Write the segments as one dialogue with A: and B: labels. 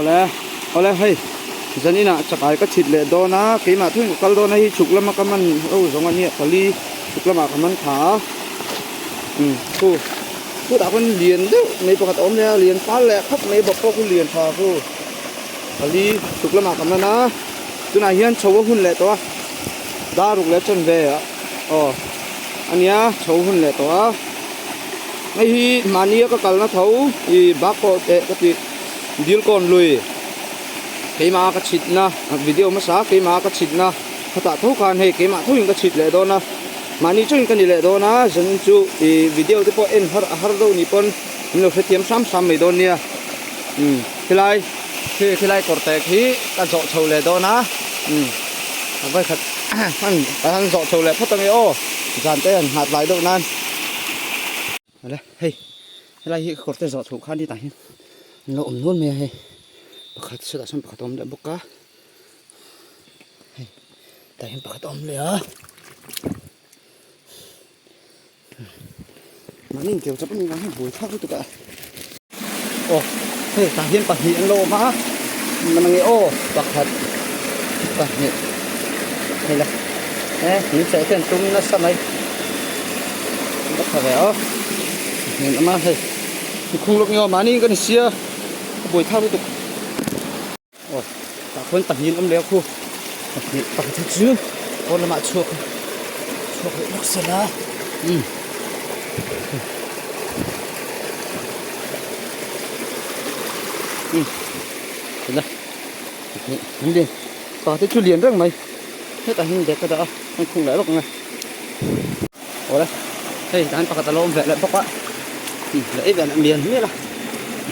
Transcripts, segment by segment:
A: Awle awle hei zaninah chakai ka chhit leh dawn a keimah thung ka kal dawn a hei chhuk lama ka man ho zawng a nia pali chhuk lamah ka man tha a umm khu khutah khawn lian deuh mai pakhat a awm leh a lian fal leh khawp mai bawk pawh khu lian tha khu pali chhuk lamah ka man a tunah hian chho a hun leh tawh a dar ruk leh a chanve aw a nia chho hun leh tawh a hei hi mahnia ka kalna tho ih bak pawh teh ka tih Dilkawn lui keimah ka chhitna video hmasa keimah ka chhitna khatah tho khan hei keimah thoin ka chhit leh dawn a mahni chauhin ka ni leh dawn a zanin chu ih video te pawh en har a har deuh ni pawn min lo hrethiam hram hram mai dawn nia umm khilai khi khilai kawr tek hi ka zawh chho leh dawn a umm a vawikhat hman ka han zawh chho leh phawt ange aw zan te han nghat lai deuh nan. Awle hei helai hi kawr te zawh chhoh khan hetah hian an lo awm nual mai a hei pakhat sawtah sawn pakhat a awm leh bawk a hei tah hian pakhat a awm leh a mahni inkeu chawp anih vang hian buai thlak lutuk a aw hei tah hian pahnih an lo awm a man ange aw pakhat pahnih hei la e min cheh te an tum nasa mai an va tha ve aw pahnih an awm a hei inkhung lawk nge aw mahni ka ni sia a buai thlak lutuk aw tah khuan pahnih an awm leh a khu pahnih pakhat hi chu pawn lamah a chhuak a chhuak leh lawk sela umm. Tila an lian pa te chu lian reng mai hetah hian bag ka dah a an khung leh lawk ang e awle hei tah hian pakhat a lo awm ve leh bawk a leh ei ve leh mian mial a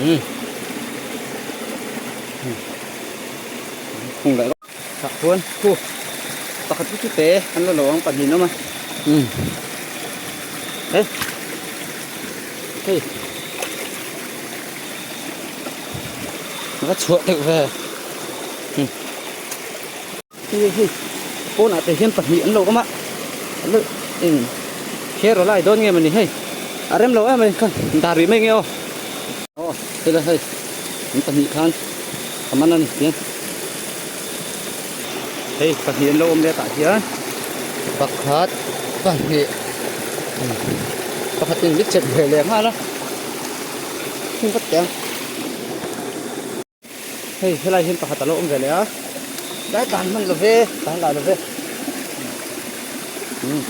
A: umm khung leh lawk tah chuan khu pakhat chu te an la lo ang pahnih an awm a umm he hei va chhuah deuh ve umm hei hei pawnah te hian pahnih an lo awm a an lo eng kher a lai dawn nge mawni hei a rem lo em a ni kha dar rih mai nge aw aw hela hei an pahnih khan a man a ni tiang hei pahnih an lo awm leh tah hian pakhat pahnih pakhatin mit chep ve leh nghal a hung vat teh ang hei helai hian pakhat a lo awm ve leh a tlai tan hman lo ve tan lah lo ve umm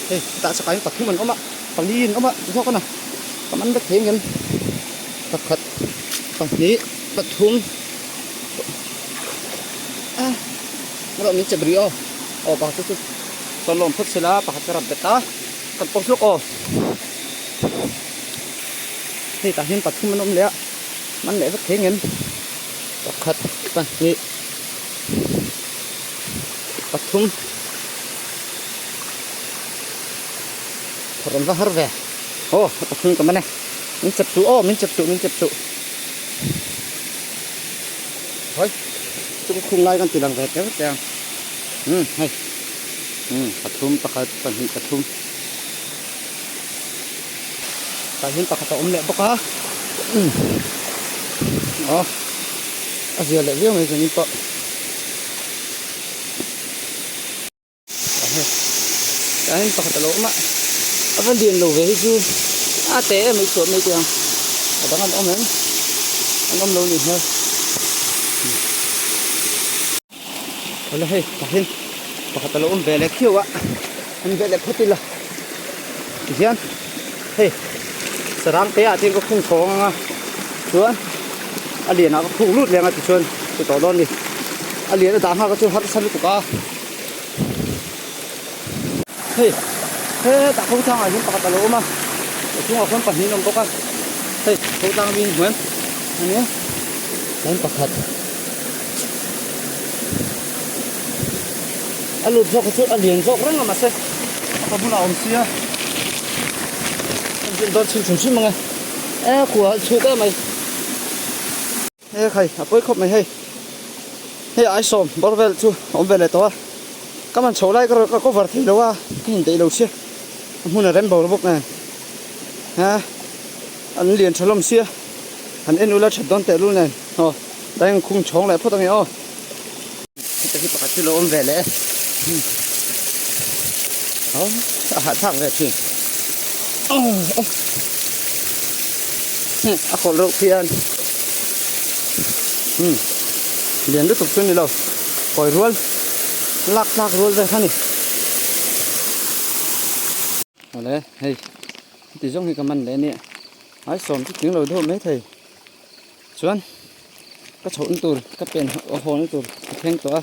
A: hei hetah chakah hian pathum an awm a pali an awm a zawk a na ka man vek thei ang em pakhat pahnih pathum a erawh min chep rih aw aw pakhat chu chu sawn lawm phawt sela pakhat ka rap bet a kan pawh hluk aw hei tah hian pathum an awm leh a man leh vek thei ang em pakhat pahnih pathum rawn va har ve aw pathum ka man e min chep suh aw min chep suh min chep suh hawi chu ka khung lai kan ti lang ve kher te ang umm hei umm pathum pakhat pahnih pathum tah hian pakhat a awm leh bawk a umm aw a zia leh viau mai zanin pawh. Tah hian pakhat a lo awm a a va lian lo ve hi chu a te em mai chhuah mai teh ang a dang an awm em an awm lo nih hmel awle hei tah hian pakhat a lo awm ve leh khiau a an ve leh phawt ila tihian hei sarang te ah te hian ka khung chhawng ang a chuan a lianah ka khung lut leng a tichuan ti tawh dawn a ni a lian a dah nghak a chu harsa lutuk a. Hei hetah kho changah hian pakhat a lo awm a a chungah khuan pahnih an awm bawk a hei kho tlang ami hmu em ania chuan pakhat a lut zawk hi chu a lian zawk reng a mahse a bulah a awm sia a zin dawn chhun hrim hrim ang e e khua a chhuk em mai. He khai a pawi khawp mai hei hei ai sawm bawr vel chu a awm ve leh tawh a ka man chho lai ka ka cover thei lo a ka indaih lo sia a hmun a rem bo bawk nen ha an lian tha hlawm sia Han en ula that dawn teh lul nen aw tlai ang khung chhawng leh phawt ange aw. Heta hi pakhat chu lo awm ve leh e aw a hahthlak ve thin aw a khawlh reuh phian umm lian lutuk chu a ni lo kawi rual lak tlak rual vel kha a ni. Awle hei heti zawng hi ka man leh a nia ai sawm chu tling lo deuh maithei chuan ka chhoh na tur ka pen haw na tur ka thleng tawh a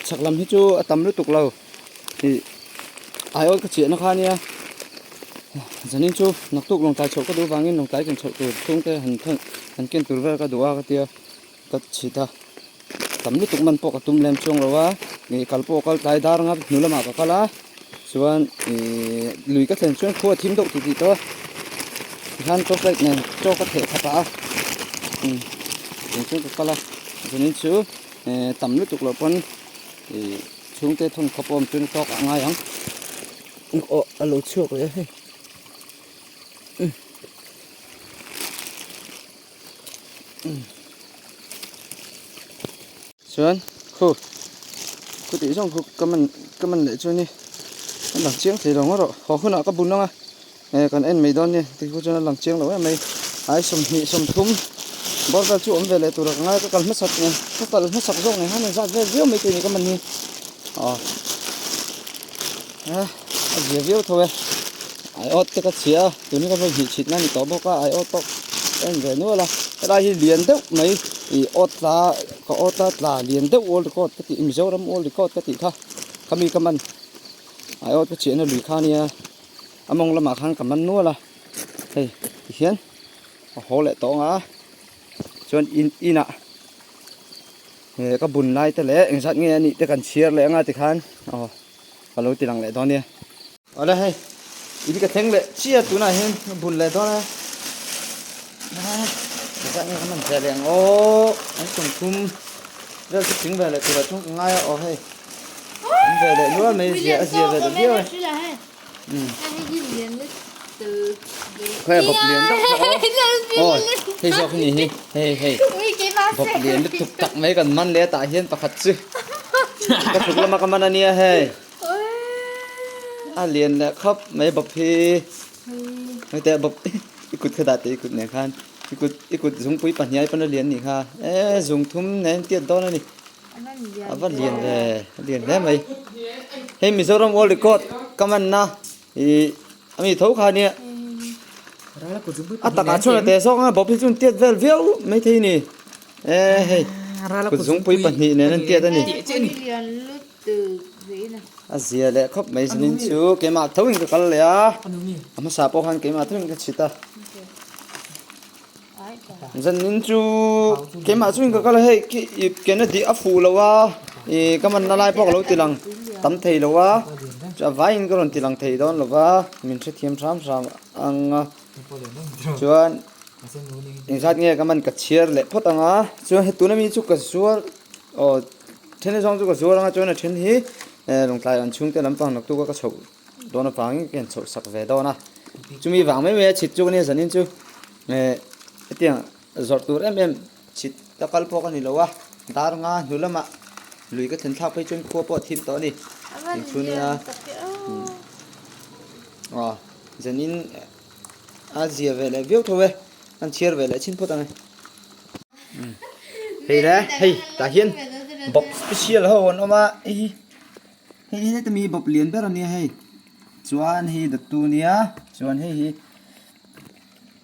A: chhak lam hi chu a tam lutuk lo ih aiawt ka chiahna kha ania zanin chu naktuk lawngtlai chhoh ka duh vangin lawngtlai kan chhoh tur chhungte han thawn han ken tur vel ka duh a ka tia ka chhit a tam lutuk man pawh ka tum lem chuang lo a ih kal pawh kal tlai dar anga hnu lamah ka kal a chuan ih lui ka thlen chuan khua a thim deuh tih tih tawh a tikhan chaw plate nen chaw ka theh khat a umm tiang chuan ka kal a chuanin chu eh tam lutuk loh pawn ih chhungte thawn khawp awm chuan tawk a ngai ang aw a lo chhuak leh a hei umm. Chuan khu khu tih zawng khu ka man ka man leh chuan i a lang chiang thei lo ngawt rawh haw hunah ka bun ang a eh kan en mai dawn nia ti khu chuan a lang chiang lo em mai ai 20 30 bawr vel chu awm ve leh tura ka ngai ka kal hmasak nen ka kal hmasak zawk nen khan zat vel viau mai te ni ka man hi aw eh a zia viau tho e ai awt te ka chhia a tun hi ka vawi hnih chhit na ni tawh bawk a ai awt pawh ka en ve nual a helai hi lian deuh mai ih awt tla ka awt a tla lian deuh world record ka tih Mizoram world record ka tih kha khami ka man ai awt ka chhiahna lui kha ania a mawng lamah khan ka man nual a hei tihian a haw leh tawh ang a chuan in inah eh ka bun lai te leh engzat nge a nih te kan chhiar leh anga tikhan aw ka lo ti lang leh dawn nia. Awle hei in ka thleng leh chiah tunah hian ka bun leh dawn a engzat nge ka man ve leh ang aw an 30 vel chu tling ve leh turah chuan ka ngai a aw hei an ve leh nual mai zia a zia ve ta viau e umm khawi a bawp lian deuh kha aw aw hei zawk hi ni hi hei hei bawp lian lutuk tak mai kan man leh a tah hian pakhat chu ka thuk lama ka man ania hei. A lian leh khawp mai bawp hi hei teh bawp i kut kha dah teh i kut nen khan i kut i kut zungpui pahnih ai pawn a lian nih kha e zung thum nen tiat dawn a ni a va lian ve a lian hle mai hei Mizoram world record ka man na ih ami tho kha nia a takah chuan a teh zawk ang a bawp hi chu an tiat vel viau maithei a ni e hei kut zungpui pahnih nen an tiat a ni. A zia leh khawp mai zanin chu keimah tho in ka kal leh a a hmasa pawh khan keimah tho in ka chhit a zanin chu keimah chu in ka kal a hei khi ih kena dih a fuh lo a ih ka man na lai pawh ka lo ti lang tam thei lo a a vaiin ka rawn ti lang thei dawn lo va min hrethiam hram hram ang a chuan engzat nge ka man ka chhiar leh phawt ang a chuan he tuna mi chu ka zuar aw. Then zawng chu ka zuar anga chuan a then hi lawngtlai an chhungte lampang naktuk a ka chhoh dawn avangin ka inchhoh sak ve dawn a chumi vang mai mai a chhit chu ka nia zanin chu hetiang zawrh tur em em chhit a kal pawh ka ni lo a dar nga hnu lamah lui ka thlen thlak phei chuan khua pawh a thim tawh a ni tih chu nia aw zanin a zia ve leh viau tho e an chhiar ve leh chhin phawt ang e. Hei le hei tah hian bawp special ho an awm a hei hi hei hi heta mi bawp lian ber ania hei chuan hei dawttu ania chuan hei hi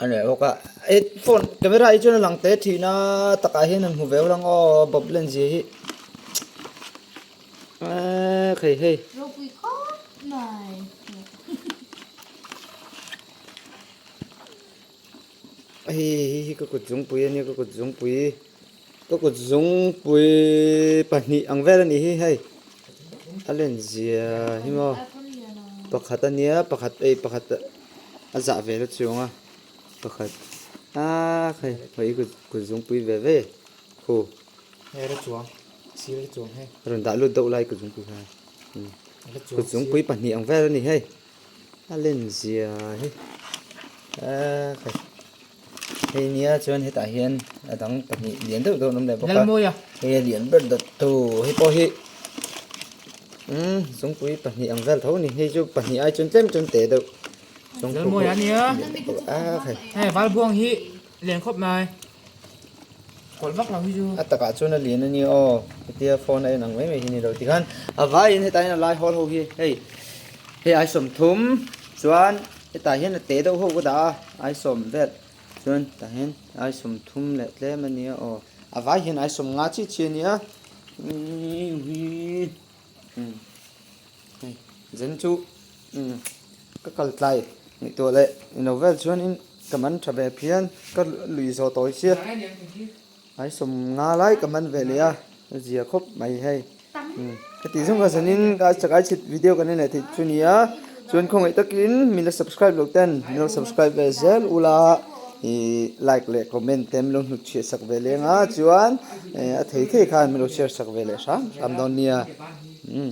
A: a leh bawk a hei phone camera hi chuan a lang teh thin a takah hian an hmu ve ang aw bawp len zia hi eee hei hei. Hei hi ka kut zungpui a nia ka kut zungpui ka kut zungpui pahnih ang vel a nih hi hei a len zia hi maw pakhat a nia pakhat ei pakhat a zah ve la chuang a pakhat ah hei hei kut kut zungpui ve ve khu rawn dah lut deuh lai kut zungpui kha kut zungpui pahnih ang vel a ni hei. A len zia hi eee khai. Hei nia chuan hetah hian a dang pahnih lian deuh deuh an awm leh bawk a hei a lian ber dawt tu hei pawh hi umm zungpui pahnih ang vel tho a ni hei chu pahnih ai chuan tlem chuan te deuh
B: Lalmawia a nia hei valbuang hi lian khawp mai kawlh vak lo hi chu
A: a takah chuan a lian a nia aw hetia phone a en ang mai mai hi ni lo tikhan a vaiin hetah hian a lai hawl ho hi hei hei ai 30 chuan hetah hian a te deuh ho ka dah a ai sawm vel chuan tah hian ai 30 leh tlem a nia aw a vai hian ai 50 chiah chiah a nia hei zen chu umm ka kal tlai ngaihtuah leh ilo vel chuanin ka man tha ve phian ka lui zawh tawi sia ai 50 lai ka man ve leh a zia khawp mai hei umm heti zawng ka zanin ka chakai chhit video kan en leh theih chu nia chuan khawngaih takin min la subscribe loh ten min lo subscribe ve zel ula ih like leh comment te min lo hnut chhiah sak ve leng a chuan a thei thei khan min lo share sak ve leh hram hram dawn nia umm.